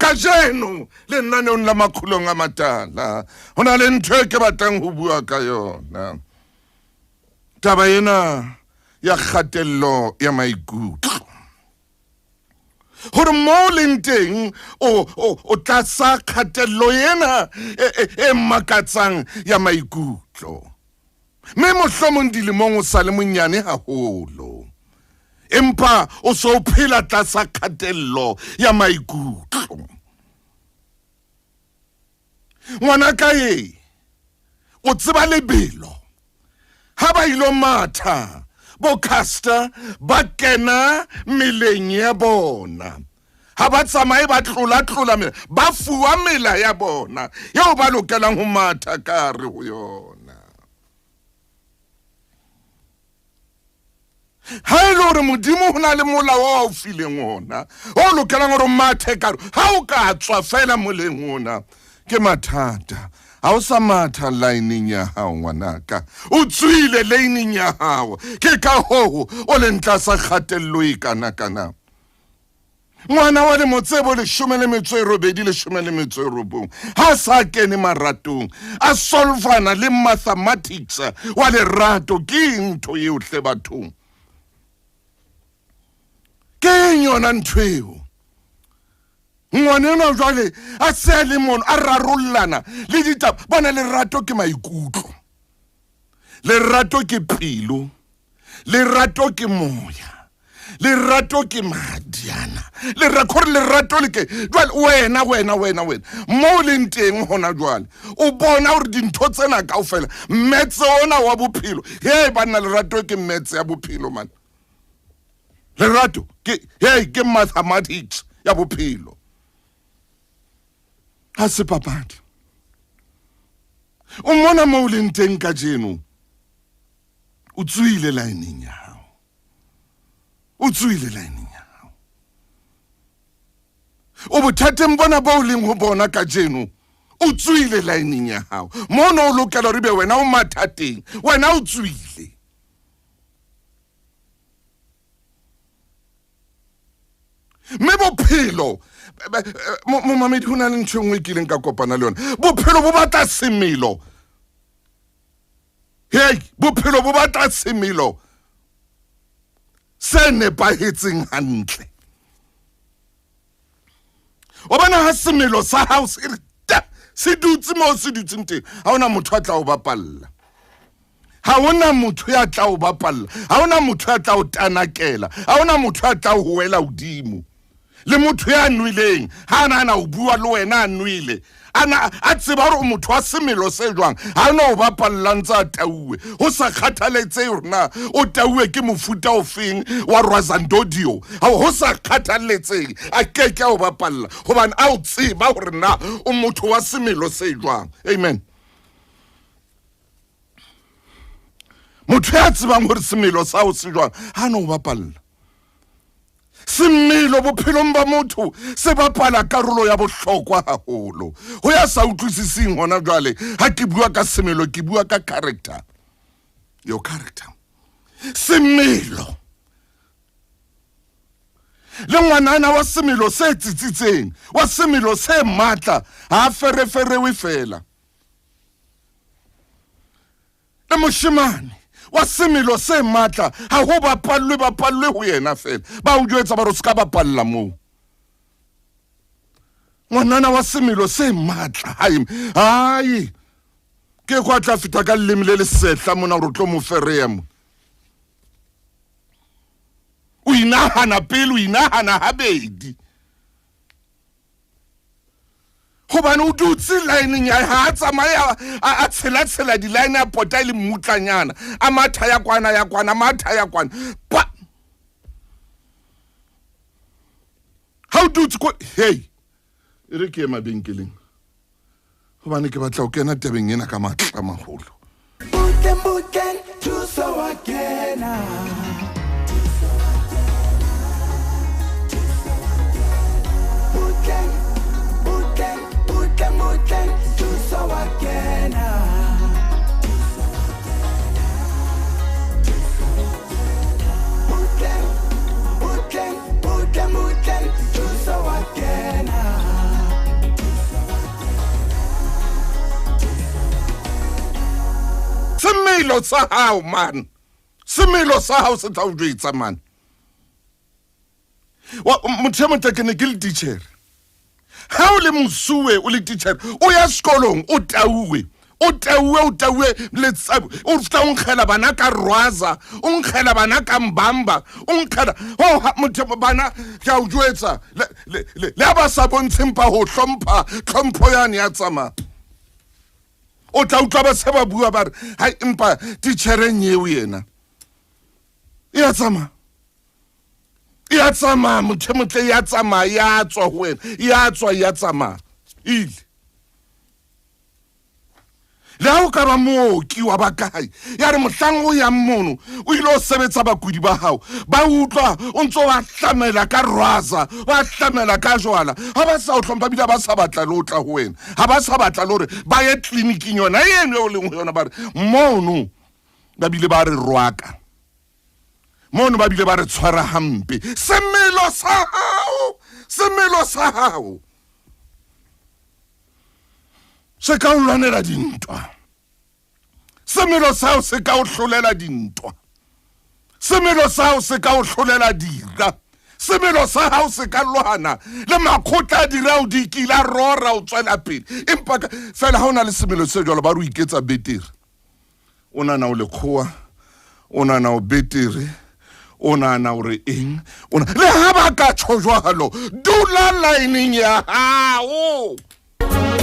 Kajeno lenaneong la Makgulong a Matala ho na le ntho e ke batlang ho bua ka yona. Taba ena ya kgatello ya maikutlo. Gore mo o leng teng o tlasa kgatello ena e makatsang ya maikutlo. Mme mohlomong dilemong o sa le monyane haholo, empa o se o phela tlasa kgatello ya maikutlo. Ngwanaka e, o tseba lebelo. Ha ba ilo matha, bo Caster ba kena meleng ya bona. Ha ba tsamaye ba tlola-tlola mela, ba fuwa mela ya bona eo ba lokelang ho matha ka hare ho yona. Ha e le hore Modimo ho na le molao o a o fileng ona o lokelang hore o mathe ka ha o ka tswa fela moleng ona ke mathata. Ha o sa matha lineng ya hao ngwanaka, o tswile laneng ya hao, ke ka hoo o leng tlasa kgatello e kana-kana. Ngwana wa lemo tse bo 18, 19 ha sa kene maratong, a solvana le mathematics wa lerato. Ke eng ntho eo hle bathong? Ke eng yona ntho eo? Ngwana enwa jwale a se a le mono a rarollana le ditaba. Bona, lerato ke maikutlo, lerato ke pelo, lerato ke moya, lerato ke madiana, gore lerato le ke jwale. Wena, wena, wena, wena mo o leng teng hona jwale o bona gore dintho tsena kaofela, mmetse ona wa bophelo. Hei banna, lerato ke mmetse ya bophelo man. Lerato ke, hei, ke mathematics ya bophelo, ha se papadi. O mona mo o leng teng kajeno, o tswile lineng ya hao, o tswile lineng ya hao, o bothateng bona bo o leng ho bona kajeno, o tswile lineng ya hao. Mono o lokela hore ebe wena o mathateng, wena o tswile. Mme bophelo, momamedi, ho na le ntho e nngwe e kileng ka kopana le yona. Bophelo bo batla semelo. Hei, bophelo bo batla semelo se nepahetseng hantle. O bona ha semelo sa hao se re ta, se dutse moo se dutseng teng, ha hona motho a tla o bapalla. Ha hona motho ya tla o bapalla, ha hona motho ya tla o tanakela, ha hona motho ya tla o wela hodimo. Le motho ya nweleng, ha a nahana ho bua le wena a nwele, ana a tseba hore o motho wa semelo se jwang, ha ona o bapalla ntse a tauwe, ho sa kgathaletsehe hore na o tauwe ke mofuta ofeng wa Rwazandodio, ho sa kgathaletsehe, a keke a o bapalla hobane a o tseba hore na o motho wa semelo se jwang. Amen. Motho ya tsebang hore semelo sa hao se jwang, ha na o bapalla. Semelo bophelong ba motho se bapala karolo ya bohlokwa haholo. Ho ya sa utlwisising hona jwale, ha ke bua ka semelo, ke bua ka character. Your character. Semelo. Le ngwanana wa semelo se tsitsitseng, wa semelo se matla, ha a fereferewe fela. Le moshemane wa semelo se matla, ha ho bapallwe, bapallwe ho yena fela. Ba o jwetsa ba re o se ka bapalla moo. Ngwanana wa semelo se matla, hai, hai, ke kwa tla feta ka leleme le lesehla mona hore o tlo mo fereya mo. O inahana pele, o inahana habedi. Hobane o dutse lineng ya ha a tsamaye a tshela-tshela di-line, a pota e le mmutlanyana, a matha ya kwana, ya kwana, matha ya kwana. Pa! Ha o dutse ko, hey, e re ke ye mabenkeleng hobane ke batla ho kena tabeng ena ka matla a maholo. Butle, butle, thuso wa kena. Butle, butle, butle, butle, thuso wa kena. Butle, butle, butle, butle, thuso wa kena. Semelo sa hao man, semelo sa hao se tla o jwetsa man. Motho e motle, ke ne ke le teacher. Ha o le mosuwe, o le teacher, o ya sekolong, o tauwe, o tauwe, o tauwe, o fihla o nkgela bana ka rwaza, o nkgela bana ka mbamba, o nkgela motho bana, ke a o jwetsa, le ha ba sa bontsheng pa ho hlompha, tlhompho yane ya tsamaya. O tla utlwa ba se ba bua ba re, hai, empa titjhereng eo yena e ya tsamaya, e ya tsamaya, motho e motle, e ya tsamaya, ya tswa ho wena, ya tswa, ya tsamaya. Ile le ha o ka ba mooki wa ba kae, ya re mohlang o yang mono o ile o sebetsa, bakudi ba hao ba utlwa o ntso ba hlamela ka rwaza, ba hlamela ka jwala, ha ba sa o hlompha, bile ba sa batla le o tla ho wena, ha ba sa batla le hore ba ye tleliniking yona eno e o leng ho yona. Ba re mono ba bile ba re rwaka, mono ba bile ba re tshwara hampe. Semelo sa hao, semelo sa hao se ka o lwanela dintwa, semelo sa hao se ka o hlolela dintwa, semelo sa hao se ka o hlolela dira, semelo sa hao se ka lwana le makgotla a dira, o dikila rora, o tswela pele. Empa fela ha o na le semelo se jwalo, ba re o iketsa betere, o nana o lekgowa, o nana o betere, o nana o re eng, o le ha ba ka tjho jwalo, dula lineng ya hao.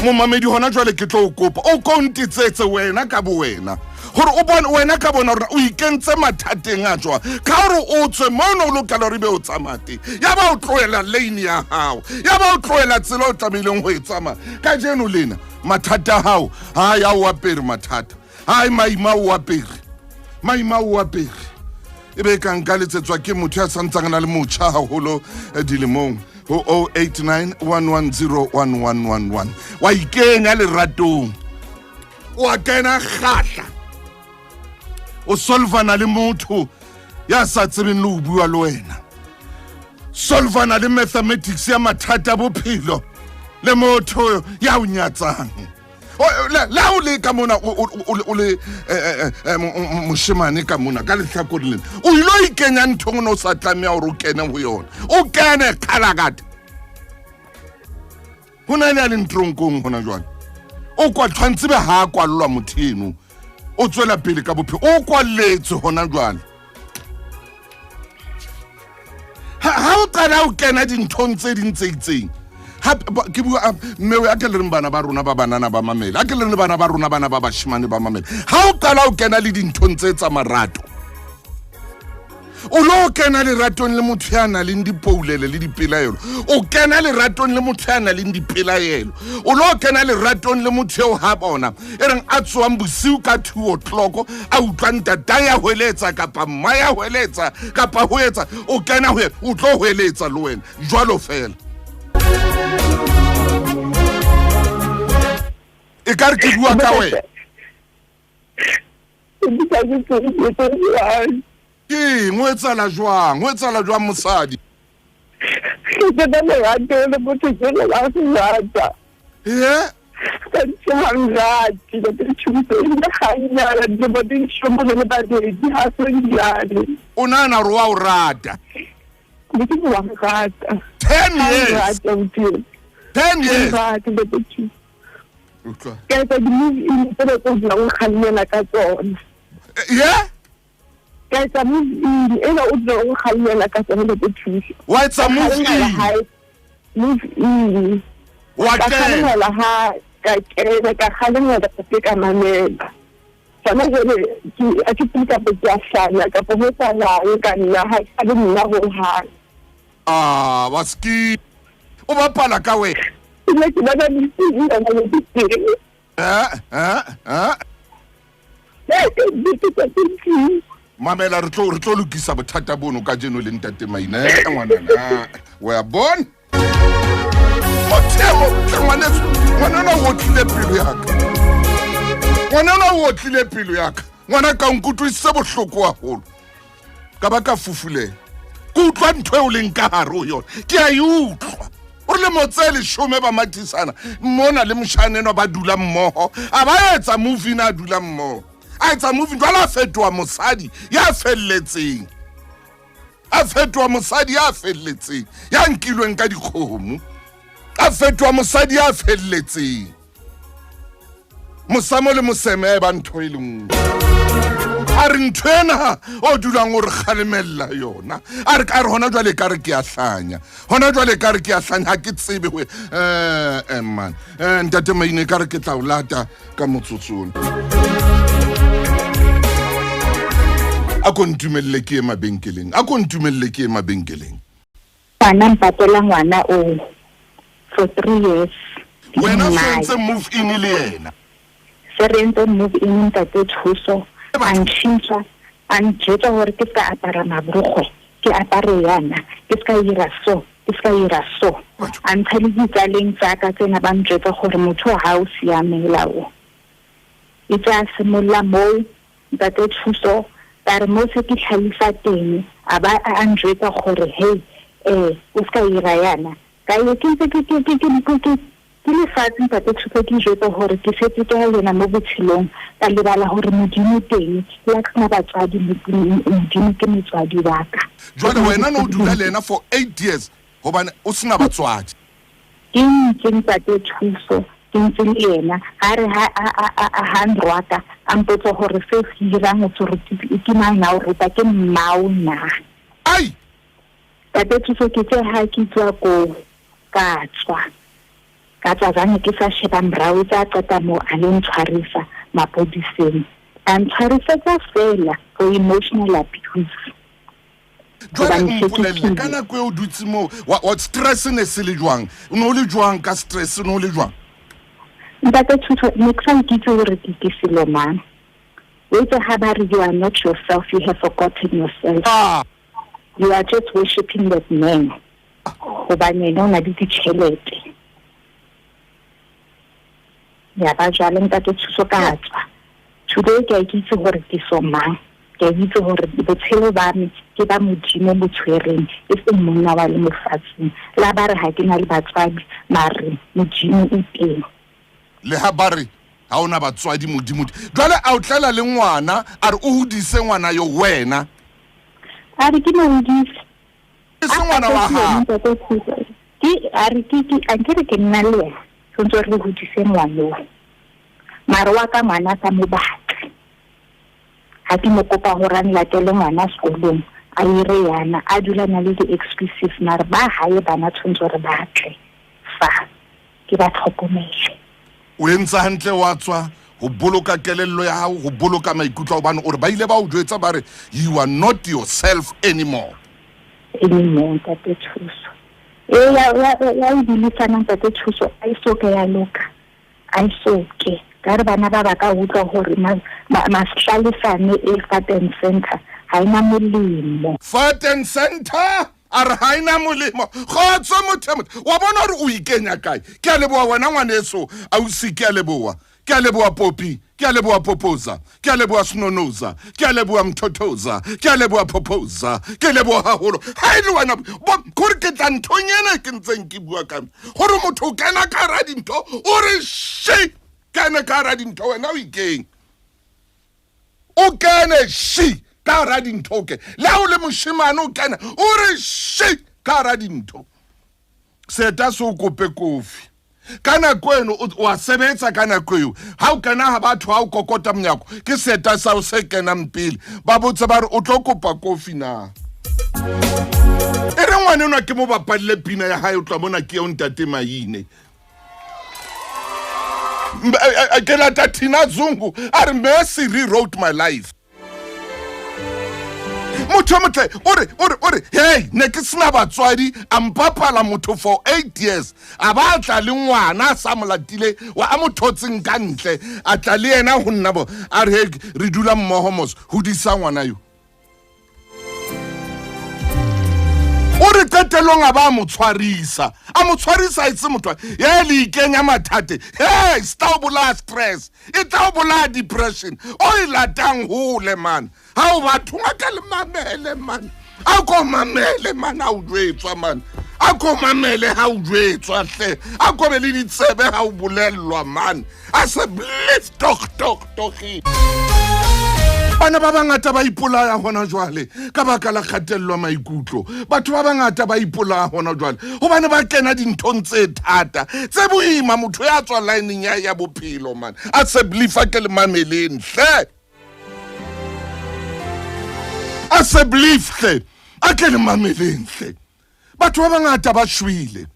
Momamedi, hona jwale ke tlo o kopa o kontitsetse wena ka bo wena, gore o bone wena ka bona gore o ikentse mathateng a jwang, ka gore o tswe mono o lokela gore ebe o tsamaya teng, ya ba o tlohela lane ya hao, ya ba o tlohela tsela o tlamehileng ho e tsamaya. Ka jeno lena mathata a hao ha ya o apere mathata, hai maima o apere, maima o apere. E be ka nka letsetswa ke motho ya santsang a na le motjha haholo dilemong ho 089 110 1111. Wa ikenya leratong, wa kena kgahla, o solvana le motho ya sa tsebeng le ho bua le wena, solvana le mathematics ya mathata a bophelo le motho ya o nyatsang. Le ha o le ka mona, o le moshemane ka mona ka lehlakoreng lena, o ile o ikenya nthong o ne o sa tlameha hore o kene ho yona, o kene kgalakata. Ho na le a leng tronkong hona jwale, o kwa tshwantse be ha a kwallwa, motho eno o tswela pele ka bophelo, o kwalletswe hona jwale. Ha o qala o kena dinthong tse ding tse itseng, ke bua mme a ke le reng bana ba rona ba banana ba mamele, a ke le reng bana ba rona bana ba bashemane ba mamele, ha o qala o kena le dinthong tse tsa marato, o lo kena leratong le motho ya nang le dipoulele le dipelaelo, o kena leratong le motho ya nang le dipelaelo, o lo kena leratong le motho eo ha bona e reng a tsoang bosiu ka 2 o'clock, a utlwa ntata ya hweletsa kapa mma ya hweletsa kapa ho etsa, o kena ho yena, o tlo hweletsa le wena jwalo fela. E ka re ke bua ka wena. Ke eng o etsala jwang, o etsala jwang, mosadi? Ke tsena lerato le motho ke le la go rata. E Gantsi ga nrate, ntate Thuso, ebile ga nnyala dilemo di nšomo re le babedi, ga se njale. O nahana gore wa o rata? Modimo wa nrata. 10 Ga years. Nrata modimo. 10 years. Nrate, ntate Thuso. Utlwa. Ka etsa di-move in tsele tse dulang o kgalemela ka tsona. Ye Ka etsa move in ena o dulang o kgalemela ka tsona, ntate Thuso. Wa etsa move Kgalemela in? Hae move in. Wa Ka kena? kgalemela ha ka kena, ka kgalemela ka se ka mamela. Gona jwale ke a ke tsebe kapa ke a hlanya kapa ho etsahalang ka nna, ha ke sa le nna hohang. A wa ski o bapala ka wena. Ebile ke bona mesing ana le diteng. Eh, eh, eh. Ke tse Mamela, re tlo lokisa bothata bono ka jeno le ntate Maina. Eh, ngwanana wa bona motheo tle, ngwaneso, ngwanana o otlile pelo yaka, ngwanana o otlile pelo yaka, ngwana ka nkutlwisitse bohloko haholo, ka ba ka fufulela. Ke utlwa ntho e o leng ka gare ho yona, ke a e utlwa. O re lemo tse 10 ba mathisana mona le moshane enwa, ba dula mmoho, a ba etsa move in, a dula mmoho. A etsa move in, jwale a fetoha mosadi ya felletseng. A fetoha mosadi ya felletseng, ya nkilweng ka dikgomo. A fetoha mosadi ya felletseng. Mosamo le moseme e ba ntho e le nngwe. A re ntho ena o dulang o re kgalemella yona. A re ka re hona jwale ka re ke a hlanya. Hona jwale ka re ke a hlanya, ha ke tsebe ho man. Ntate Maine ka re ke tla o lata ka motsotsong. A ko ntumelle ke ye mabenkeleng. A ko ntumelle ke ye mabenkeleng. Ngwana mpatela ngwana o for 3 years. Wena o sentse move in le yena. Se re entse move in ntate Thuso. A ntšhintšha, a njwetsa hore ke ska apara mabrukgwe, ke apare yana, ke ska ira so, ke ska ira so. A ntsha le ditsaleng tsa ka tsena ba njwetsa gore motho ha o siamela o. E tsa simolola moo ntate Thuso ka re mo se ke tlhalosa teng a ba a njwetsa gore hey o ska ira yana. Ka ye ke ntse ke lefatshe ntate Thuso ke jwetsa gore ke setse ke yena mo botshelong ka lebala gore Modimo teng le a sena batswadi, Modimo ke motswadi wa ka. Jwale wena no dula le yena for 8 years hobane o sena batswadi. Ke ntse ntate Thuso ke ntse le yena ha re ha nrwaka a mpotsa gore se se dirang o se ke mang na o ruta ke mmao na. Ai Ntate Thuso ke tse ha ke tswa ko ka tswa. Ka tswa jang ke sa sheba morao tsa qeta mo a le ntshwarisa mapodiseng. A ntshwarisetsa fela for emotional abuse. Jwale mpolelle ka nako eo dutse moo wa stress ne se le jwang? O ne o le jwang ka stress, o ne o le jwang? Ntate Thuso ne ke sa ikitse hore ke selo mang. O itse ha ba re you are not yourself, you have forgotten yourself. You are just worshiping that man. Hobane yena o na le ditjhelete. Ya ba jwale ntate Thuso ka tswa. Today ke a itse hore ke so mang. Ke a itse hore botshelo ba me ke ba Modimo bo tshwereng, e seng monna wa le mofatsheng. La ba re ha ke na le batswadi, mare Modimo o teng. Le ha ba re ha ona batswadi Modimo. Jwale a o tlela le ngwana, a re o hodise ngwana yo wena. A re ke mo hodise. E se ngwana wa hao. Ke a re ke a ke re ke nna le yena. Tshwanetse re hodise ngwana o. Mare wa ka ngwana sa mo batla. Ha ke mo kopa hore a nlatele ngwana sekolong, a ire yana, a dula na le di-excuses, mare ba hae bana tshwanetse re batle fa ke ba tlhokomele. O entse hantle wa tswa ho boloka kelello ya hao, ho boloka maikutlo hobane o re ba ile ba o jwetsa ba re you are not yourself anymore. Anymore, ntate Thuso. Ya o dilisana ntate Thuso, a e soke ya loka. A e soke. Ka re bana ba ka utlwa hore mahlalefane e Fat and Center ha ena molemo. Fat and Center a re ha ena molemo. Kgotso motho motho. Wa bona hore o ikenya kae? Ke a leboha wena ngwaneso, ausi ke a leboha. Ke a leboha Popi, ke a leboha Popoza, ke a leboha Snonoza, ke a leboha Mthothoza, ke a leboha Popoza, ke leboha haholo. Ha e le wena, kore ke tla nthong ena ke ntseng ke bua ka gore motho o kena ka hara dintho, o re she, kene ka hara dintho wena o ikeng. O kene she ka hara dintho ke. Le ha o le moshemane o kene, o re she ka hara dintho. Seta se o kope kofi. Ka nako eno o a sebetsa ka nako eo. Ha o kena ha batho ha o kokota monyako, ke seta sa o se kenang pele. Ba botse ba re o tlo kopa kofi na. E re ngwana enwa ke mo bapalle pina ya hae, o tla mona ke eo ntate Maine. Ke lata Tina Zungu a re Mercy rewrote my life. Motho motle o re hey ne ke sena batswadi a mpapala motho for 8 years a ba tla le ngwana a sa mo latile wa a mo thotseng ka ntle a tla le yena ho nna bo a re re dula mmoho mos hodisa ngwana yo. O re qetellong a ba mo tshwarisa, a mo tshwarisa e se motho ya le ikenya mathate. Hey, stop bolaya stress, e tla o bolaya depression o e latang hole man. Ha o batho ka le mamele man, a ko mamele man, a o jwetswa man, a ko mamele ha o jwetswa hle, a ko be le ditsebe ha o bolellwa man, a se blitz tok tok tok. Bana ba bangata ba ipolaya hona jwale ka baka la kgatello ya maikutlo. Batho ba bangata ba ipolaya hona jwale hobane ba kena dinthong tse thata tse boima. Motho ya tswa lineng ya ya bophelo man a se believe ke le mameleng hle, a se believe hle, a ke le mameleng hle. Batho ba bangata ba shwele,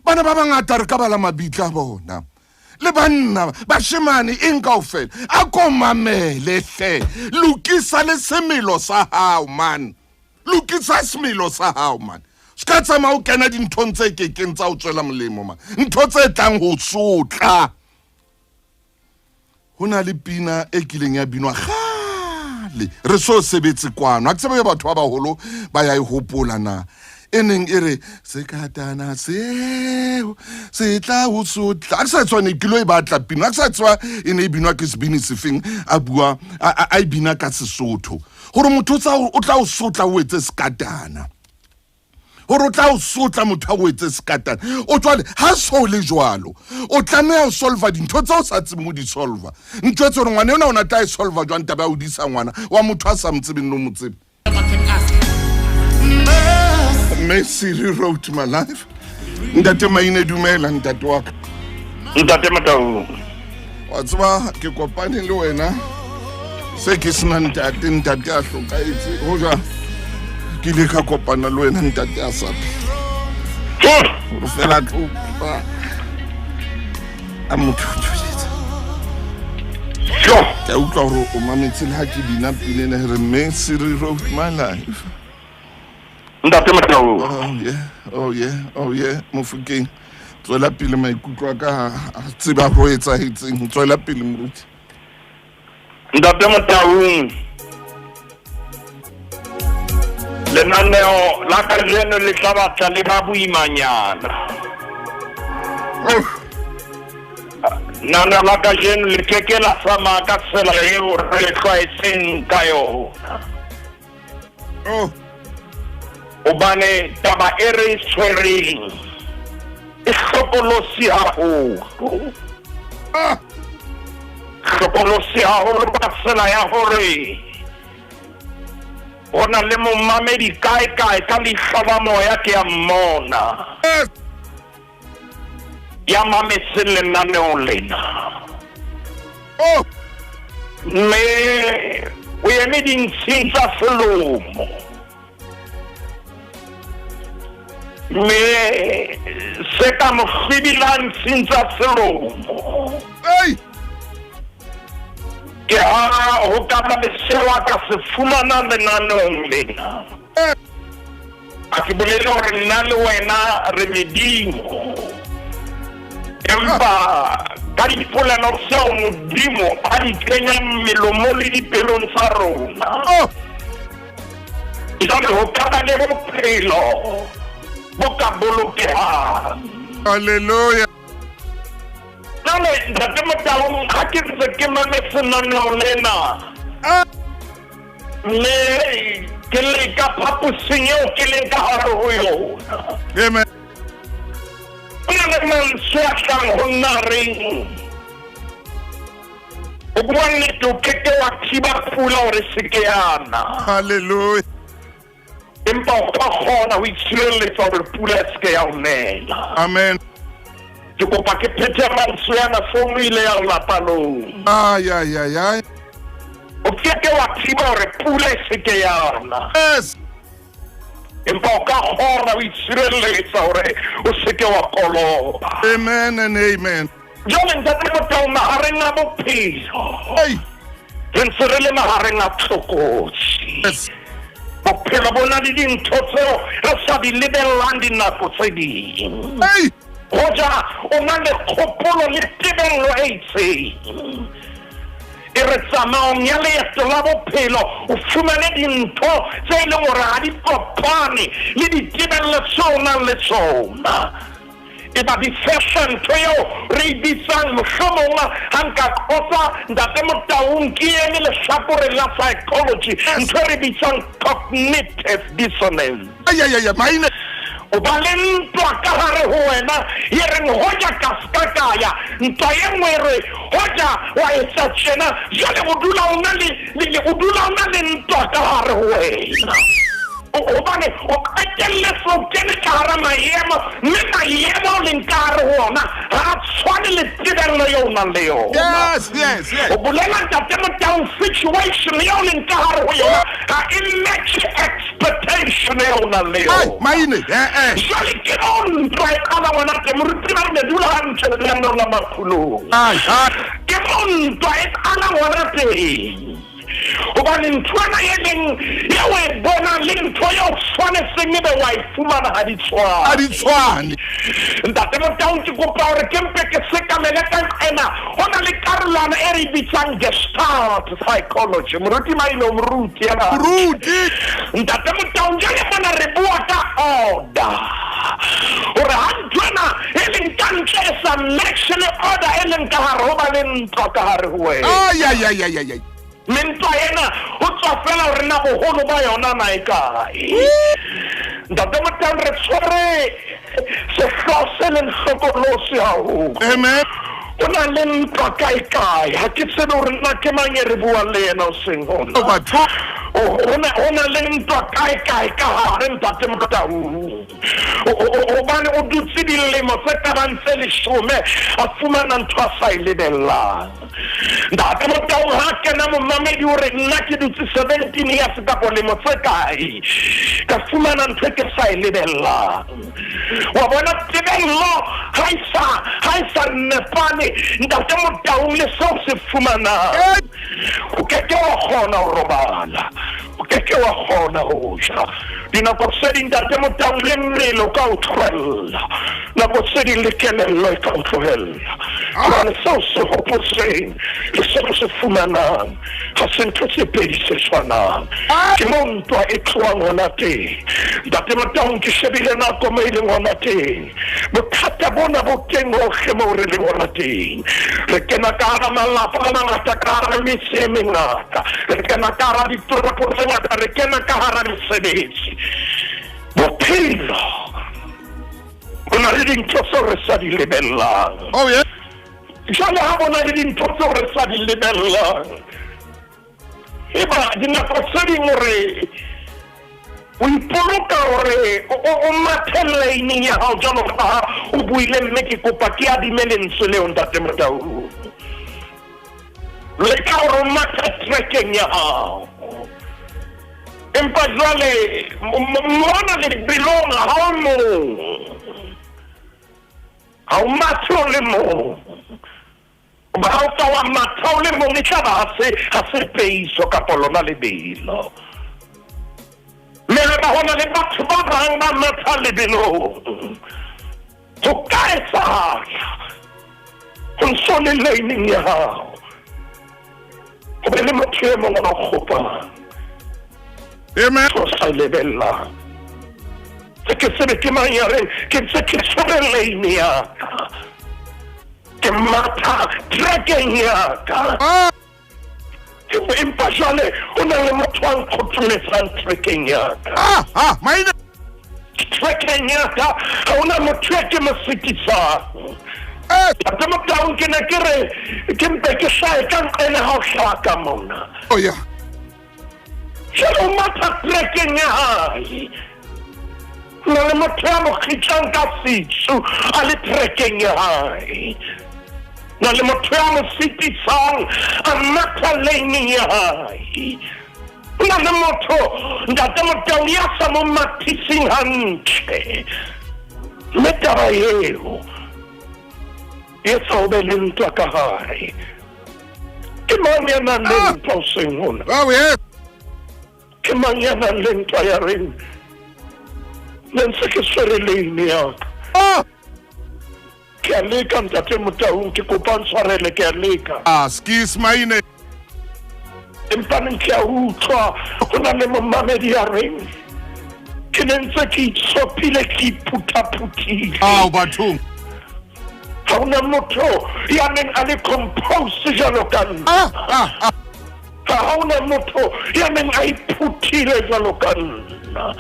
bana ba bangata re ka bala mabitla a bona le banna bashemane eng kaofela. A ko mamele hle, lokisa le semelo sa hao man, lokisa semelo sa hao man. Se ka tsamaya o kena dinthong tse kekeng tsa o tswela molemo man, ntho tse tlang ho sotla. Ho na le pina e kileng ya binwa kgale re so sebetse kwano, ha ke tsebe batho ba baholo ba ya e hopola na, e neng e re sekatana seo se tla ho sotla. Ha ke sa tshwane ke lo e batla pina, ha ke sa tseba e ne e binwa ke sebini sefeng, a bua a e bina ka Sesotho gore motho o tla o sotla o etse sekatana, gore o tla o sotla motho a o etse sekatana. O jwale ha so le jwalo o tlameha ho solva dintho tse o sa tsebeng ho di solva. Ntho tse gore ngwana ena o na tla e solva jwang, taba ya ho disa ngwana wa motho a sa mo tsebeng le o mo tsebe. Mme Siri wrote my life. Ntate Maine, dumela ntate wa ka. Ntate Motau. Wa tseba ke kopane le wena se ke sena ntate, ntate a hlokahetse. Hoja ke ile ka kopana le wena ntate a sa phela, gore fela tlo utlwa a motho o tshosetsa. Ke a utlwa gore o mametse le ha ke bina pina ena re mme Siri wrote my life. Ntate Motau. Oh yeah, oh yeah, oh yeah. Mofokeng, tswela pele, maikutlo a ka a tseba ho etsahetseng. Tswela pele moruti. Ntate Motaung, lenaneo la kajeno le tla batla le ba boimanyana. Oh. Lenaneo la kajeno le keke la tsamaya ka tsela eo re le tlwaetseng ka yona. Oh. Hobane taba e re e tshwereng e hlokolosi haholo. Ah. Hlokolosi haholo ka tsela ya hore ho na le momamedi kae kae ka leihlo la moya ke ya mmona. Yes. Ya mametseng lenaneo lena. Oh. Mme o eme dintshing tsa selomo. Mme se ka mo hlwibilang ntshing tsa selomo. Hey. Ke ha ho ka ba le seo a ka se fumanang lenaneong lena. A ke bolele hore nna le wena re medimo, empa ka dipolelo tseo Modimo a di kenyang melomo le dipelong tsa rona. Oh. Jwale ho ka ba le bophelo bo ka bolokehang. Hallelujah. Jwale Ntate Motaung, ha ke ntse ke mametse lenaneo lena, Ah. mme ke le ka phaposing eo ke leng ka hare ho yona, Amen. ho na le mantswe a tlang ho nna reng, ho bua nnete, o keke wa thiba pula hore se ke ya na, Hallelujah. empa o ka kgona ho itshireletsa hore pula e se ke ya o nela. Amen. Ke kopa ke phethe mantswe ana, founu ile ya lapalong. Ay ay ay ay. O keke wa thiba hore pula e se ke ya na, Yes. empa o ka kgona ho itshireletsa hore o se ke wa koloba. Amen and amen. Jwale Ntate Motau, mahareng a bophelo, Hey. re ntse re le mahareng a tlokotsi. Yes. Bophelo bo na le dintho tseo re sa di lebellang dinako tse ding. Hey. Hoja o na le kgopolo le tebello e itseng, e re tsamaong ya leeto la bophelo o fumane dintho tse e leng hore ha di kopane le ditebello tseo o nang le tsona, e ba di fehla ntho eo re e bitsang, mohlomong ha nka qotsa Ntate Motaung, ke eme lehlakoreng la psychology, ntho e re bitsang cognitive dissonance. Ay ay ay, maine. O ba le ntwa ka gare go wena ye reng hoja ka ska ka ya. Ntwa ye nngwe e re hoja wa etsa tjena. Jwale o dula o na le, le, le, o dula o na le ntwa ka gare go wena. Gobane o qetelletse o kene ka gara maemo, mme maemo o leng ka gare go ona ga a tshwane le tebello eo o nang le yona. Yes, yes, yes. O bolela Ntate Motaung, situation eo o leng ka gare go yona ga e matche expectation eo o nang le Ai, yona. maine, eh, eh. Jwale ke mo ntwa e qala ngwana ke moruti ba re ne dula hantle le lenaneo la Makgulong. Ai, ai. Ke mo ntwa e qala ngwana teng. Hobane ntho ena e leng eo o e bonang le ntho eo o tshwanetseng ebe wa e fumana ha di tshwane. Ha di tshwane. Ntate Motaung, ke kopa hore ke mpe ke sekamele ka nqena. Ho na le karolwana e re e bitsang Gestalt psychology. Moruti Maile o moruti ya batho. Moruti. Ntate Motaung, jwale mona re bua ka order. Hore ha ntho ena e leng ka ntle e sa match le order e leng ka hare, ho ba le ntwa ka hare ho wena. Ai, ai, ai, ai, ai, ai. Mme ntwa ena ho tswa fela hore na boholo ba yona na e kae. Ntate Motaung, re tshwere sehlooho se leng hlokolosi haholo. Amen. Ho na le ntwa kae kae. Ha ke tsebe hore na ke mang e re buang le yena hoseng hona. O batho. Ho na le ntwa kae kae ka hare, Ntate Motaung. Hobane o dutse dilemo tse ka bang tse leshome a fumana ntho a sa e lebellang. Ntate Motaung ha kena momamedi o re nna ke dutse 17 years kapo lemo tse kae ka fumana ntho e ke sa e lebellang. Wa bona tebello ha e sa, ha e sa nepane Ntate Motaung le seo se fumanang. O ke ke wa kgona ho robala, o ke ke wa kgona ho ja. Dinako tse ding Ntate Motaung le mmele o ka o tlohella, nako tse ding le kelello e ka o tlohella. Hobane seo se hopotseng le seo se fumanang ga se ntho tse pedi tse tshwanang. Ke mo ntwa e tlohang hona teng. Ntate Motaung, ke shebile nako mo e leng hona teng. Bothata bona bo teng hohle moo re leng hona teng. Re kena ka hara malapa a mangata, ka hara metse e mengata, re kena ka hara ditoropo tse ngata, re kena ka hara mesebetsi. Bophelo bo na le dintho tseo re sa di lebellang. Oh, yeah. Jwale ha bona le dintho tseo re sa di lebellang, eba dinako tse ding hore o ipoloka hore o mathe lane ya hao jwalo ka ha o buile, mme ke kopa ke adime lentswe leo Ntate Motaung. Leka hore o mathe trackeng ya hao, empa jwale mona lebelong ha o mong, ha o mathe o le mong. Ba o ka wa matha o le mong, e tla ba ha se peiso kapa lona lebelo. Mme le ba hona le batho ba bang ba matha lebelong. Ho ka etsahala ho ntso le laneng ya hao, ho be le motho e mong a o kgopang. Amen. O sa lebellang. Se ke tsebe ke mang ya reng, ke ntse ke tshwere lane ya ka, ke matha trackeng ya ka. Empa jwale ho na le motho a nkgotholetsang trackeng ya ka. Maine. Trackeng ya ka ha hona motho e ke mo sitisang. Ntate Motaung, ke ne ke re ke mpe ke hlahe ka nqena ha o hlaha ka mona. Oh, yeah. Jwale o matha trackeng ya hae. Ho na le motho ya mo kgitlang ka setsu a le trackeng ya hae. Na le motho ya mo sitisang a matha laneng ya hae. Ho na le motho Ntate Motaung ya sa mo mathiseng hantle. Mme taba eo e etsa ho be le ntwa ka hare. Ke mang ya nang le ntwa hoseng hona? Oh, yes. Ke mang ya nang le ntwa ya reng ne ntse ke tshwere lane ya ka? Ke a leka Ntate Motaung, ke kopa ntshwarele, ke a leka. Skis maine. Empa neng ke a utlwa ho na le momamedi ya reng ke ne ntse ke itshophile, ke iphuthaphutile. Ao bathong. Ha hona motho ya neng a le compose jwalo ka nna. Ha hona motho ya neng a iphuthile jwalo ka nna.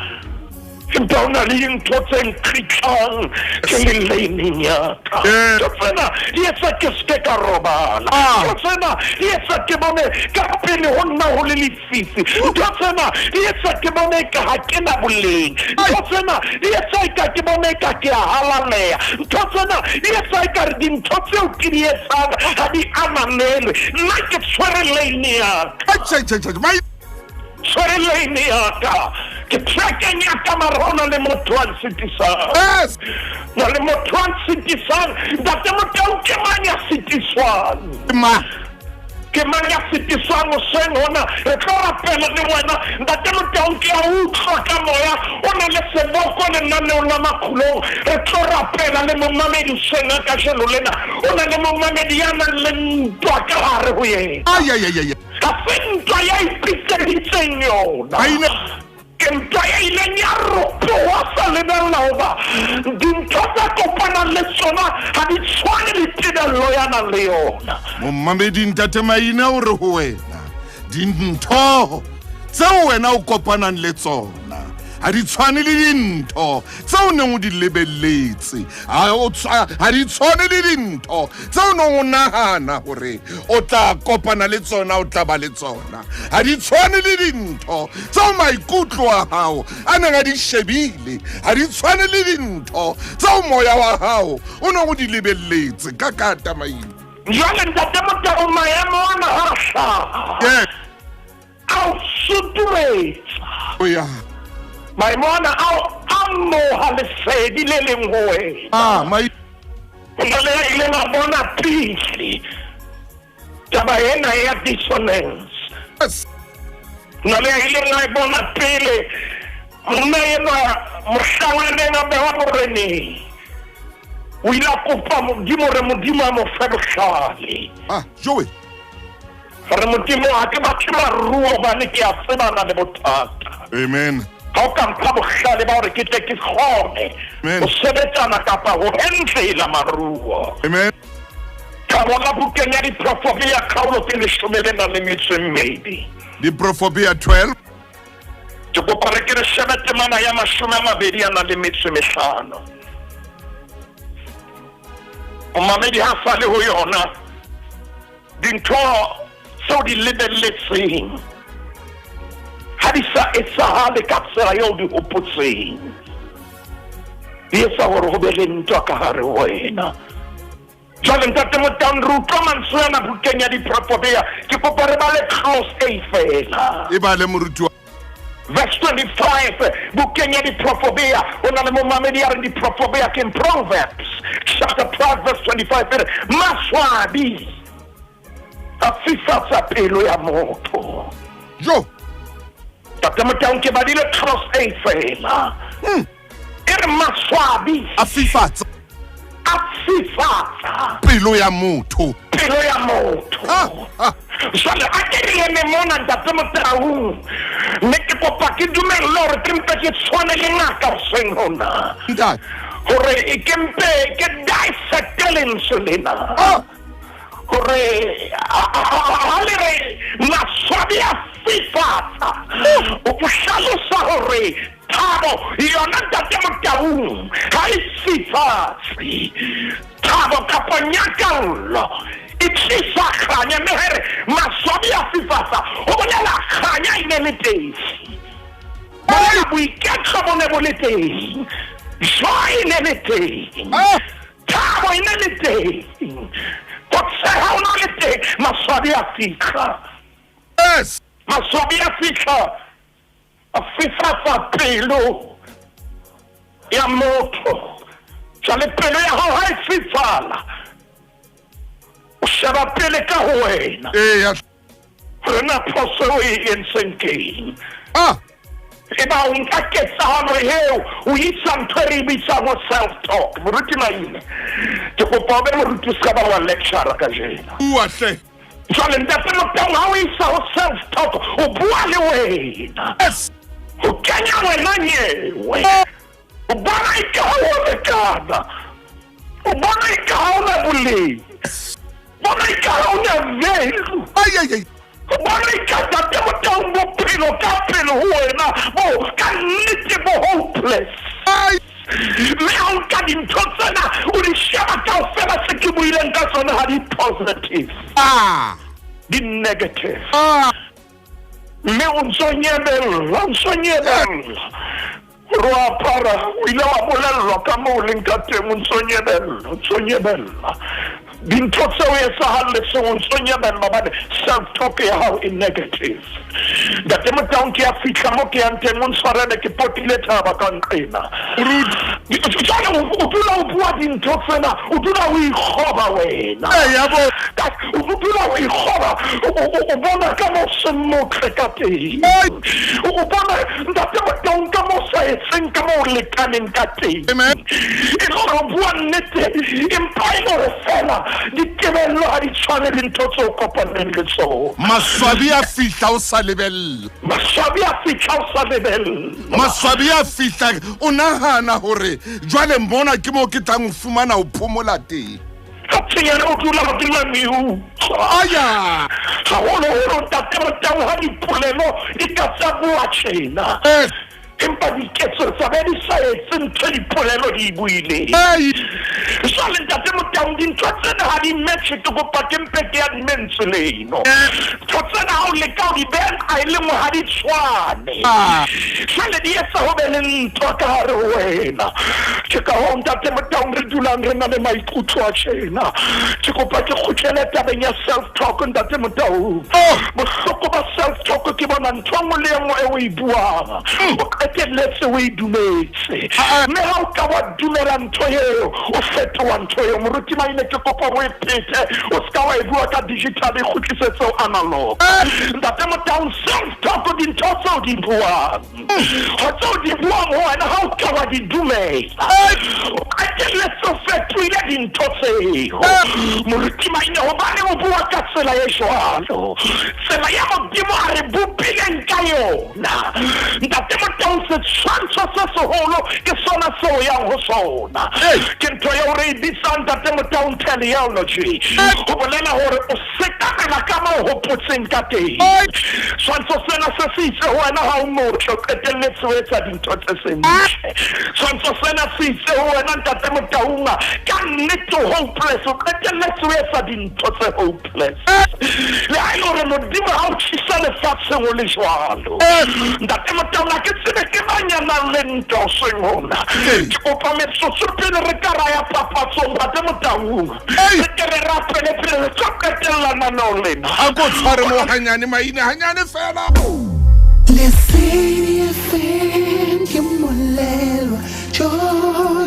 Empa ho na le dintho tse nkgitlang ke le laneng ya ka. Ntho tsena di etsa ke seke ka robala. Ntho tsena di etsa ke bone ka pele ho nna ho le lefifi. Ntho tsena di etsa ke bone eka ha ke na boleng. Ntho tsena di etsa eka ke bone eka ke a halaleha. Ntho tsena di etsa ekare dintho tseo ke di etsang ha di ananelwe. Nna ke tshwere lane ya ka. Tshwere lane ya ka. Ke trackeng ya ka mara ho na le motho a nsitisang. Yes. Na le motho a nsitisang. Ntate Motau ke mang ya sitiswang? Ma. Ke mang ya sitiswang hoseng hona? Re tlo rapela le wena. Ntate Motau ke a utlwa ka moya o na le seboko lenaneong la Makgulong. Re tlo rapela le momamedi hoseng ha kajeno lena. O na le momamedi ya nang le ntwa ka hare ho yena. Ay ay ay ay. Ga se ntwa ya ipitseditseng yona. Ke ntwa ya ileng ya ropoha sa lebella hoba dintho tsa kopanang le tsona ga di tshwane le tebello ya nang le yona. Momamedi Ntate Maina o re ho wena dintho tseo wena o kopanang le tsona ga di tshwane le dintho tse o neng o di lebelletse, ga di tshwane le dintho tse o neng o nagana gore o tla kopana le tsona, o tla ba le tsona. Ga di tshwane le dintho tseo maikutlo a gago a neng a di shebile, ga di tshwane le dintho tseo moya wa gago o neng o di lebelletse. Ka kata Maina. Jwale Ntate Motau, maemo ana ha a hlaha a o sutumetsa. O ya. Maemo ana ao amoha lesedi le leng ho wena. Ah, mai. Ho na le ya ileng a bona pele taba ena ya dissonance. Yes. Ho na le ya ileng a e bona pele monna enwa mohlang a neng a bewa boreneng. O ile a kopa Modimo hore Modimo a mo fe bohlale. Ah, Joey. Gore Modimo ga ke batle maruo gobane ke a tsebana le bothata. Amen. Ga o ka mpha bohlale ba gore ke tle ke kgone Amen. go sebetsana kapa go handlela maruo. Amen. Ka bona bukeng ya Diprofobia kgaolo ke leshome le nang le metso e mmedi. Diprofobia 12. Ke kopa re ke re shebe temana ya 22 a nang le metso e mehlano. Momamedi ha sa le ho yona dintho tseo di lebelletseng ha di sa etsahale ka tsela eo di hopotseng, di etsa hore ho be le ntwa ka hare ho wena. Jwale Ntate Motang, re utlwa mantswe ana bukeng ya Diprofobia. Ke kopa re bale clause A fela. E bale moruti wa. Verse 25 bukeng ya Diprofobia. O na le momamedi ya reng Diprofobia ke Proverbs chapter 12 verse 25 e re maswabi a fifatsa pelo ya motho. Jo. Ntate Motang, ke badile clause A fela. E re maswabi a fifatsa a fifatsa pelo ya motho. Pelo ya motho. Jwale a ke re eme mona Ntate Motaung, mme ke kopa ke dumelle hore ke mpe ke tshwane le ngaka hoseng hona. Ntate. Hore ke mpe ke dissecte lentswe lena. Hore ha le re maswabi a fifatsa, o hlalosa hore thabo yona Ntate Motaung ha e fifatse. Thabo kapa nyakallo e tlisa kganya, mme ha re maswabi a fifatsa ho bolela kganya e ne le teng, bolela boiketlo bo ne bo le teng, joy e ne le teng, thabo e ne le teng, go tsheha o na le teng. Maswabi a fitlha. Yes. Maswabi a fitlha a fifatsa pelo ya motho. Jwale pelo ya hao ha e fifala, o sheba pele ka ho wena. Eya. Re na phoso eo e entseng keng? Ah. E ba o nka ketsahalo eo o isa ntho e re e bitsang ho self talk. Moruti Maine, ke kopa o be moruti o se ka ba wa lecturer kajeno. Bua hle. Jwale Ntate Motaung, ha o isa ho self talk, o bua le wena. Yes. O kenya wena nyewe. O bona e ka ha o lekana. O bona e ka ha o na boleng. Bona e ka ha o na value. Ay ay ay. Gobane ka Tate Motaung bophelo ka pele ho wena bo ka nnete bo hopeless. Mme ha o nka dintho tsena o di sheba kaofela se ke buileng ka tsona ha di positive. Di negative. Mme o ntso nyebella, o ntso nyebella. Gore o apara, o ile wa bolellwa ka moo o leng ka teng, o ntso nyebella, o ntso nyebella. Dintho tseo etsahalletseng o ntso nyebella hobane self talk ya hao e negative. Ntate Motaung ke ya fihla mo ke yang teng o ntshwarele ke potile thaba ka nqena. Jwale o dula o bua dintho tsena, o dula o ikgoba wena. O dula o ikgoba, o bona ka mo seng motle ka teng. O bona Ntate Motaung ka mo sa etseng ka mo o lekaneng ka teng. E le gore o bua nnete empa e le gore fela ditebello ga di tshwane le ntho tse o kopaneng le tsona. Maswabi a fihla o sa lebella. Maswabi a fihla o sa lebella. Maswabi a fihla o nagana gore jwale mona ke mo ke tlang go fumana o phomola teng. Ka tshenyane o dula o dula meutlwa. Aya! Haholoholo ntate Motau ha dipolelo di ka tsa bua tjena. Eh. Empa diketso tsa be di sa etse ntho dipolelo di e buileng. Ei! Jwale ntate Motaung dintho tsena ha di match ke kopa ke mpe ke ya dimentswe leno. Ntho tsena ha o leka ho di beha nqa e le nngwe ha di tshwane. Ah. Jwale di etsa ho be le ntwa ka hare ho wena. Ke ka hoo ntate Motaung re dulang re na le maikutlo a tjena. Ke kopa ke kgutlele tabeng ya self talk ntate Motaung. Oh. Bohloko ba self talk ke bona ntho e nngwe le e nngwe e o e buang o qetelletse o e dumetse. Ah, ah. Mme ha o ka wa dumela ntho eo o fetoha ntho eo. Moruti Maine ke kopa o e phete o ska wa e bua ka digital e kgutlisetse ho analog. Eh. Ntate Motaung self talk dintho tseo di buang. Ho tseo di buang ho wena ha o ka wa di dumela. O qetelletse o fetohile dintho tseo. Moruti Maine hobane o bua ka tsela e jwalo. Tsela ya Modimo a re bopileng ka yona. Ntate Motaung setshwantsho se seholo ke sona seo yang ho sona. Ke ntho eo re e bitsang Ntate Motaung teleology. Ho bolela hore o sekamela ka moo hopotseng ka teng. Tshwantsho sena se se itse ho wena ha o motle o qetelletse o etsa dintho tse seng ntle. Tshwantsho sena se itse ho wena Ntate Motaung ka nnete o hopeless o qetelletse o etsa dintho tse hopeless. Le ha e le hore Modimo ha o tlisa lefatsheng o le jwalo. Ntate Motaung ha ke tsebe ke mang ya nang le ntwa hoseng hona. Ke kopa metsotso pele re ka ra ya papatsong Ntate Motaung. Re ke re rapele pele re tlo qetella naneo lena. A ko tshware mo hanyane maine hanyane fela. Lesedi FM ke molelwa, jo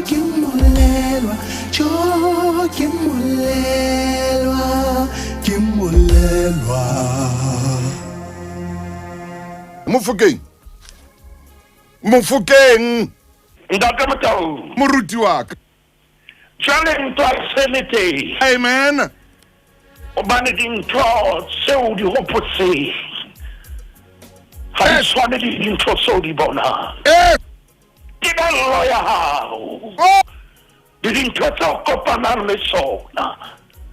ke molelwa, jo ke molelwa, ke molelwa. Mofokeng. Mofokeng. Ntate Motaung. Moruti wa ka. Jwale ntwa e se le teng. Amen. Hobane dintho tseo di hopotseng ga di tshwane le dintho tseo di bonang. Eh. Tebello ya hao Oh. le dintho tse o kopanang le tsona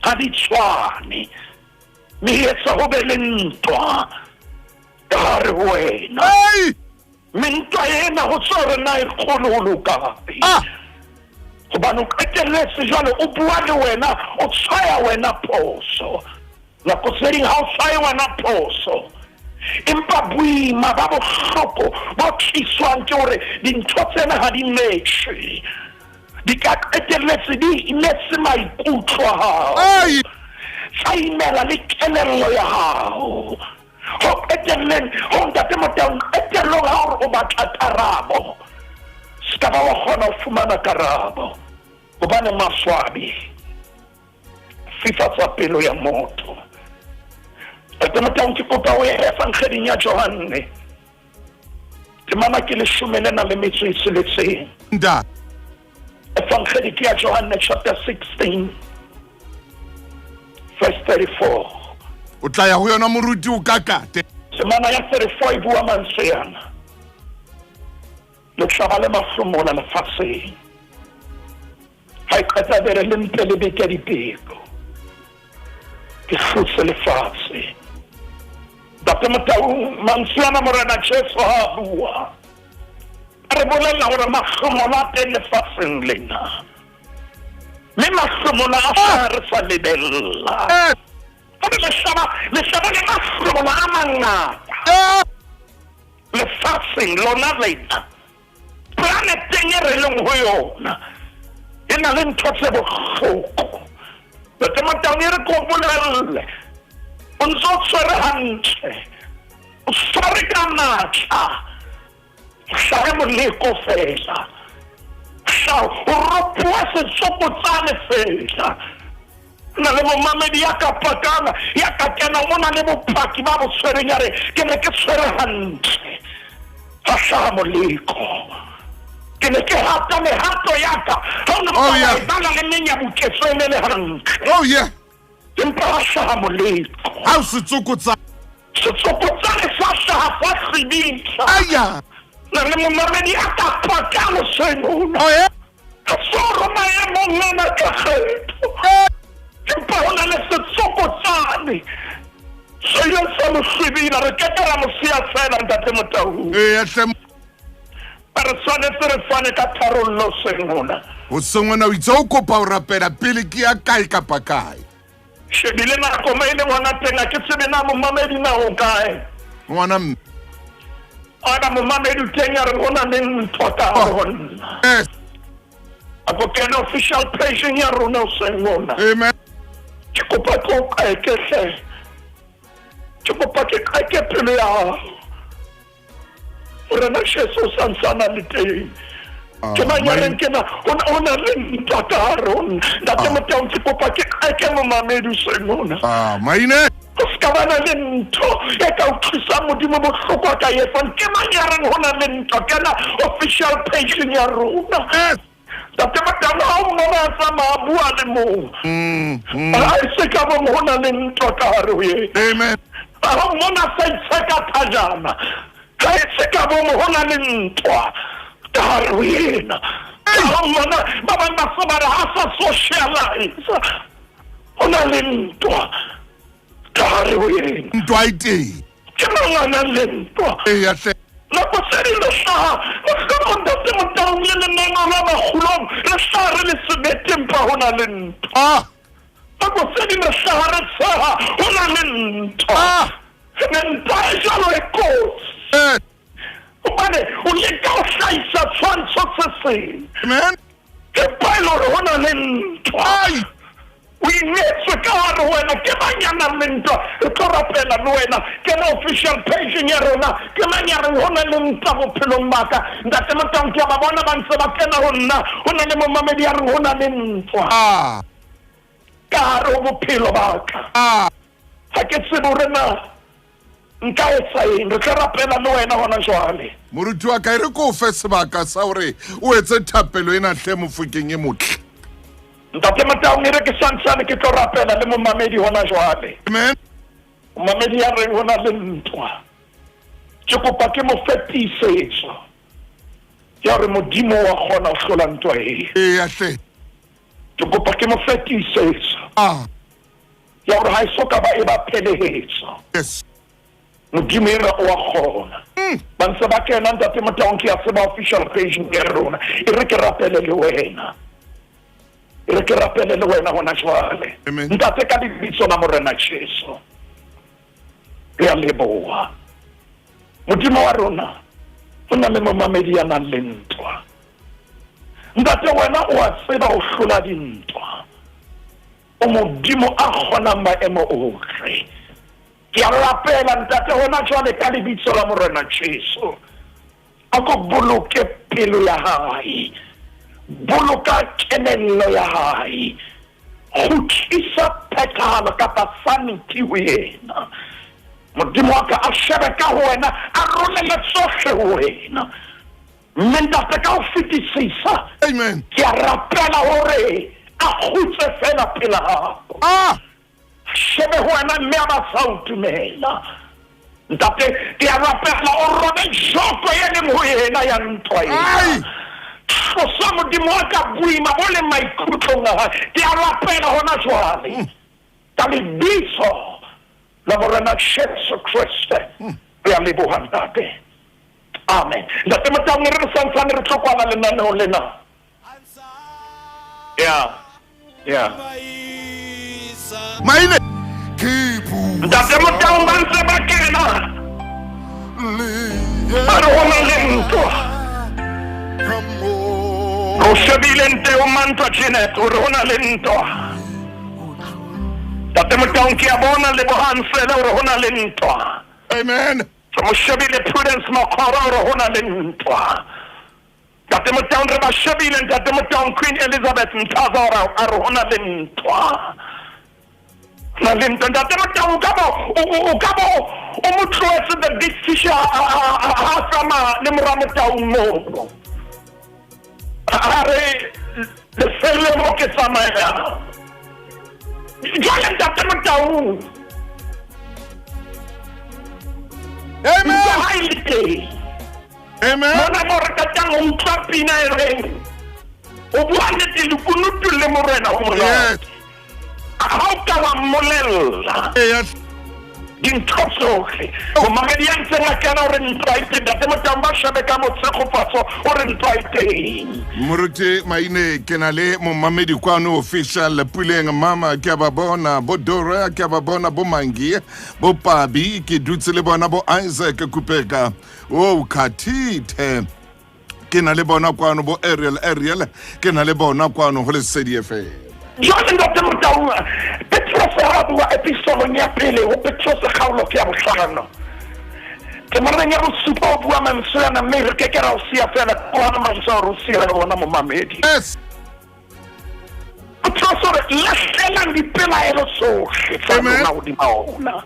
ga di tshwane. Mme e etsa ho be le ntwa ka hare ho wena. Ei. Mme ntwa ena ho tswa hore na e kgolo ho le kae. Ah. Hobane o qetelletse jwale o bua le wena o tshwaya wena phoso. Nako tse ding ha o tshwaye wena phoso. Empa boima ba bohloko bo tliswang ke hore dintho tsena ha di match. Di ka qetelletse di imetse maikutlo a hao. Ei. Tsa imela le kelello ya hao. Ho qetelleng ho Ntate Motaung qetellong ha hore o batla karabo. Se ka ba wa kgona ho fumana karabo. Hobane maswabi fifatsa pelo ya motho. Ntate Motaung ke kopa o ye Evangeling ya Johanne. Temana ke leshome lena le metso e tsheletseng. Ntate. Evangeli ke ya Johanne chapter 16 verse 34. O tla ya ho yona moruti o kakate. Temana ya 34 e bua mantswe ana. Le tla ba le mahlomola lefatsheng. Ha e qeta bere le mpe le beke dipelo. Ke hlotse lefatshe. Ntate Motaung, mantswe ana Morena Jesu ha a bua, a re bolella hore mahlomola a teng lefatsheng lena. Mme mahlomola a hlaha re sa lebella. Hore lehlaba, lehlaba le mahlomola a mangata lefatsheng lona lena. Planeteng e re leng ho yona e na le ntho tse bohloko. Ntate Motaung, e re ke o bolelle, o ntse o tshwere hantle, o tshwere ka matla, o hlahe moleko fela, hla o ropoa setsokotsane fela. Na le momamedi ya ka pakang, ya ka kenang o na le bopaki ba bo tshwereng, ya re, Ke ne ke tshwere hantle, ha hlaha moleko. Ke ne ke hata mehato ya ka, ha o ne Oh, yeah. e bala le menyabuketso e ne le hantle. Oh yeah. Empa ha hlaha moleko. Ha o setsokotsa. Setsokotsane sa hlaha sa hlwibitla. Aya. Na le momamedi a ka pakang hoseng hona. Oh yeah. Ka soro maemong ana ka kgetho. Empa ho na le setsokotsane se ileng sa mo hlwibila. Re ke ke ra mo siya feela, Ntate Motaung. Eya hle. A re tshwanetse re fane ka tharollo hoseng hona. Hoseng hona o itse o kopa ho rapela pele ke ya kae kapa kae. Shebile nako mo e leng hona teng, ha ke tsebe na momamedi na o kae. Ngwana mme. Ana momamedi o teng ya re ho na le ntho ka hare ho nna. Yes. A ko kene official page-eng ya rona hoseng hona. Amen. Ke kopa ke o qeke hle. Ke kopa ke qeke pelo ya hao. Morena Jesu o sa ntse a na le teng. Ke mang ya reng ke na o na le ntwa ka hare ho nna. Ntate Motaung, ke kopa ke qeke momamedi hoseng hona. Ah, maine. Ho se ka bana le ntho e ka utlwisang Modimo bohloko a ka e etsang. Ke mang ya reng ho na le ntwa? Kena official page-eng ya rona. Yes. Ntate Motaung, ha o mmona a tsamaya a bua le mong, ha e se ka bong ho na le ntwa ka hare ho yena. Amen. Ha o mmona a sa itsheka thajana, ha e se ka bong ho na le ntwa ka hare ho yena. Ha o mmona ba bang ba se ba re ha sa socialize, ho na le ntwa ka hare ho yena. Ntwa e teng. Ke mang a nang le ntwa? Eya hle. Nako tse ding re hlaha, mohlomong Ntate Motaung le lenaneo la Makgulong, re hlaha re le sebete empa ho na le ntwa. Ah. Nako tse ding re hlaha re tsheha, ho na le ntwa. Ah. Ene ntwa e jwalo e kotsi. Eh. Hobane o leka ho hlahisa tshwantsho se seng. Amen. Empa e le hore ho na le ntwa. Ai. O inetswe ka hare ho wena. Ke mang ya nang le ntwa? Re tlo rapela le wena. Kena official page-eng ya rona. Ke mang ya reng ho na le ntwa bophelong ba ka? Ntate Motaung, ke a ba bona ba ntse ba kena ho nna. Ho na le momamedi ya reng ho na le ntwa Ah. ka hare ho bophelo ba ka. Ah. Ha ke tsebe hore na nka etsa eng. Re tlo rapela le wena hona jwale. Moruti wa ka, e re ke o fe sebaka sa hore o etse thapelo ena hle Mofokeng e motle. Ntate Motaung, e re ke santsane ke tlo rapela le momamedi hona jwale. Amen. Momamedi ya reng ho na le ntwa. Ke kopa ke mo fe tiisetso ya hore Modimo wa kgona ho hlola ntwa e. Eya hle. Ke kopa ke mo fe tiisetso Ah. ya hore ha e so ka ba e ba phelehetso. Yes. Modimo enwa o a kgona. Ba ntse ba kena Ntate Motaung, ke a tseba official page ya rona. E re ke rapele le wena. E re ke rapele le wena hona jwale. Amen. Ntate, ka lebitso la Morena Jesu, re a leboha. Modimo wa rona, ho na le momamedi ya nang le ntwa. Ntate, wena o a tseba ho hlola dintwa. O Modimo a kgonang maemo ohle. Ke a rapela Ntate hona jwale ka lebitso la Morena Jesu. A ko boloke pelo ya hae. Boloka kelello ya hae. Kgutlisa phethahalo kapa sanity ho yena. Modimo wa ka a shebe ka ho wena, a rolele tsohle ho wena. Mme Ntate, ka ho fetisisa, Amen. ke a rapela hore a kgutse fela pela hao. Ah. Shebe ho wena mme a ba sa o dumela. Ntate, ke a rapela o robe joko e leng ho yena ya ntwa ena. Ai. Tlosa Modimo wa ka boima bo leng maikutlong a hae. Ke a rapela hona jwale. Ka lebitso La Morena Jesu Kreste. Re a leboha Ntate. Amen. Ntate Motaung, re re santsane re tlo kwala lenaneo lena. Yeah. Yeah. Maine. Ntate Motaung ba ntse ba kena. Ba re ho na le ntwa. O shebile nte o mantwa Jeanette o re ho na le ntwa. Ntate Motaung ke a bona Lebohang Sele o re ho na le ntwa. Amen. Re mo shebile Prudence Makgora o re ho na le ntwa. Ntate Motaung re ba shebile Ntate Motaung Queen Elizabeth Nthaza o re a re ho na le ntwa. Na le ntwa Ntate Motaung o ka bo o ka bo o mo tlohetse the big fish ha a tsamaya le mora Motaung mono. A re lefelle mo ke tsamayang. Jwale Ntate Motaung. Amen. Ntwa ha e le teng. Amen. Mona mo re qetang ho utlwa pina e reng o bua nnete lekunutu le morena ho monate. Ha o ka wa mmolella dintho tsohle. Momamedi ya ntseng a kena o re ntwa e teng. Ntate Motaung ba shebe ka motshegofatso o re ntwa e teng. Moruti Maine ke na le momamedi kwano official Puleng mama ke a ba bona bo Dora ke a ba bona bo Mangi bo Pabi ke dutse le bona bo Isaac Kupeka o Khathithe ke na le bona kwano bo Ariel Ariel ke na le bona kwano ho Lesedi FM. Jwale Ntate Motaung, Petrose ha a bua epistolong ya pele ho Petrose kgaolo ke ya bohlano. Temaneng ya bosupa o bua mantswe ana mme re ke ke ra o siya feela ke ona mantswe ao re o siya le ona momamedi. Yes. Petrose o re lahlelang dipelaelo tsohle tsa Amen. lona hodima ona.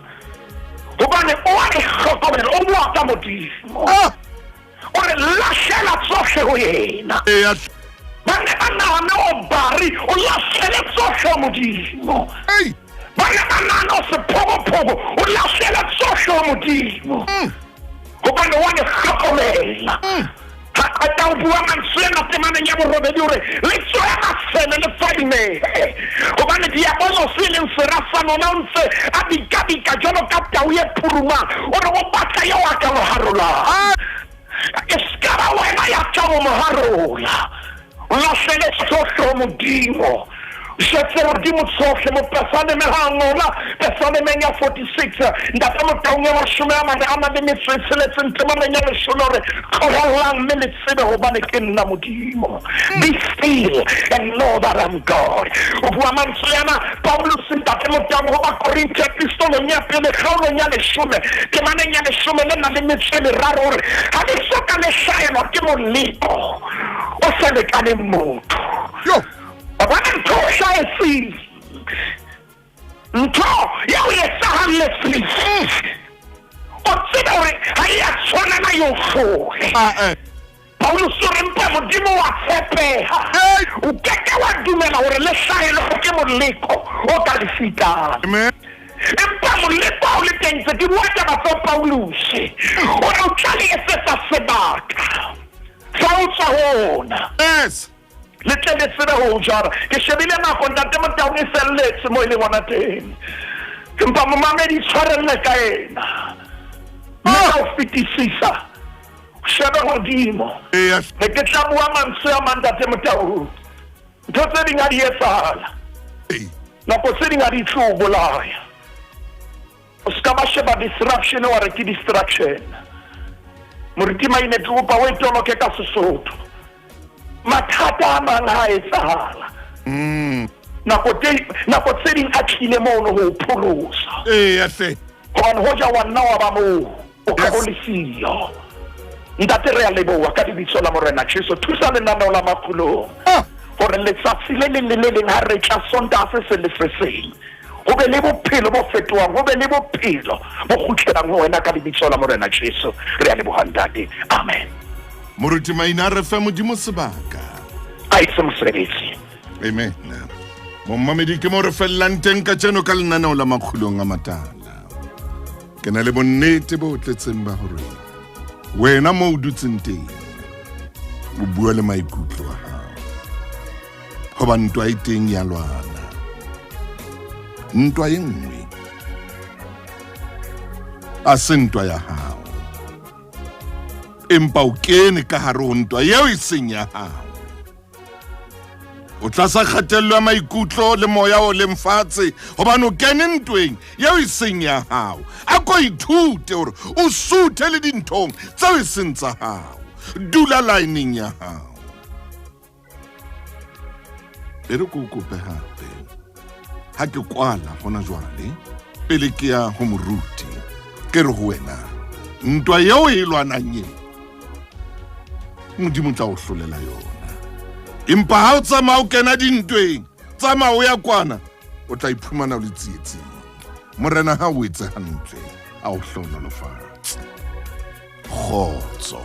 Hobane o a e hlokomela, o bua ka Modimo. Ah. O re lahlela tsohle ho yena. Eya. Ba ne ba nahane o bari, o lahlele tsohle ho Modimo. Hey. Ba ne ba nahane o sephokophoko, o lahlele tsohle ho Modimo. Hobane wa le hlokomela. Ha qeta ho bua mantswe ana temaneng ya borobedi hore le tsohe masene le fadimehe. Hobane diabolosi e leng sera sa lona o ntse a bikabika jwalo ka tau e phurumang, o re o batla eo a ka mo harolang. E se ka ba wena ya tla ho mo harola. O lahlele tsohle ho Modimo. Jwetse Modimo tsohle. Mopesaleme ha a ngola Pesalemeng ya 46, Ntate Motaung ya mashome a mane a nang le metso e tsheletseng temaneng ya leshome o re, Tlohellang mme le tsebe hobane ke nna Modimo. Be still and know that I'm God. O bua mantswe ana Pauluse Ntate Motaung ho Bakorinthe epistolong ya pele kgaolong ya leshome temaneng ya leshome le nang le metso e meraro o re, Ha le so ka le hlahelwa ke moleko o sa lekaneng motho. Yo. Wa bona ntho o hlahetseng, ntho ya o etsahalletseng, o tsebe hore ha e a tshwanela e o hlole. Ah, eh. Paulus o re mpa Modimo wa tshepeha. Hey. O ke ke wa dumela hore le hlahelwe ke moleko o ka le sitang. Amen. Empa moleko ha o le teng, tse ke bua taba tsa Paulus, o re o tla le etsetsa sebaka sa ho tswa ho ona. Yes. Le tle le tsebe ho o jara. Ke shebile nako, Ntate Motaung e felletse moo e leng hona teng. Empa momamedi tshwarelle ka ena. Mme ka ho fetisisa, o shebe hodimo. Eya. Ne ke tla bua mantswe a mang, Ntate Motaung. Ntho tse ding ha di etsahala. Nako tse ding ha di tlo o bolaya. O ska ba sheba disruption wa re ke distraction. Moruti Maine ke kopa o e toloke ka Sesotho. Mathata a mang ha a etsahala. Nako tse nako tse ding a tlile mono ho o pholosa. Eya hle. Hobane hoja wa nna wa ba moo o ka Yes. bo le siyo. Ntate re a leboha ka lebitso la Morena Jesu. Thusa lenaneo la Makgulong. Ah. Hore letsatsi le leng le le leng ha re tla Sontaha se seng le se seng ho be le bophelo bo fetohang, ho be le bophelo bo kgutlelang ho wena ka lebitso la Morena Jesu. Re a leboha Ntate. Amen. Moruti Maina a re fe Modimo sebaka. A etse mosebetsi. Amen. Momamedi ke mo re fellang teng kajeno ka lenaneo la Makgulong a Matala. Ke na le bonnete bo tletseng ba hore wena mo o dutseng teng o bua le maikutlo a hao. Hoba ntwa e teng ya lwana. Ntwa e nngwe. A se ntwa ya hao, empa o kene ka hare ho ntwa eo e seng ya hao. O tlasa kgatello ya maikutlo le moya o leng fatshe gobane o kene ntweng yeo e seng ya hao. A ko ithute gore o suthe le dinthong tseo e seng tsa hao. Dula lineng ya hao. E re ko kope gape ga ke kwala gona jwale pele ke ya go moruti, ke re go wena ntwa yeo e lwanang e Modimo tla o hlolela yona, empa ha o tsamaya o kena dintweng, tsamaya o ya kwana, o tla iphumana o le tsietsing. Morena ha o etse hantle, a o hlohonolofatse. Kgotso.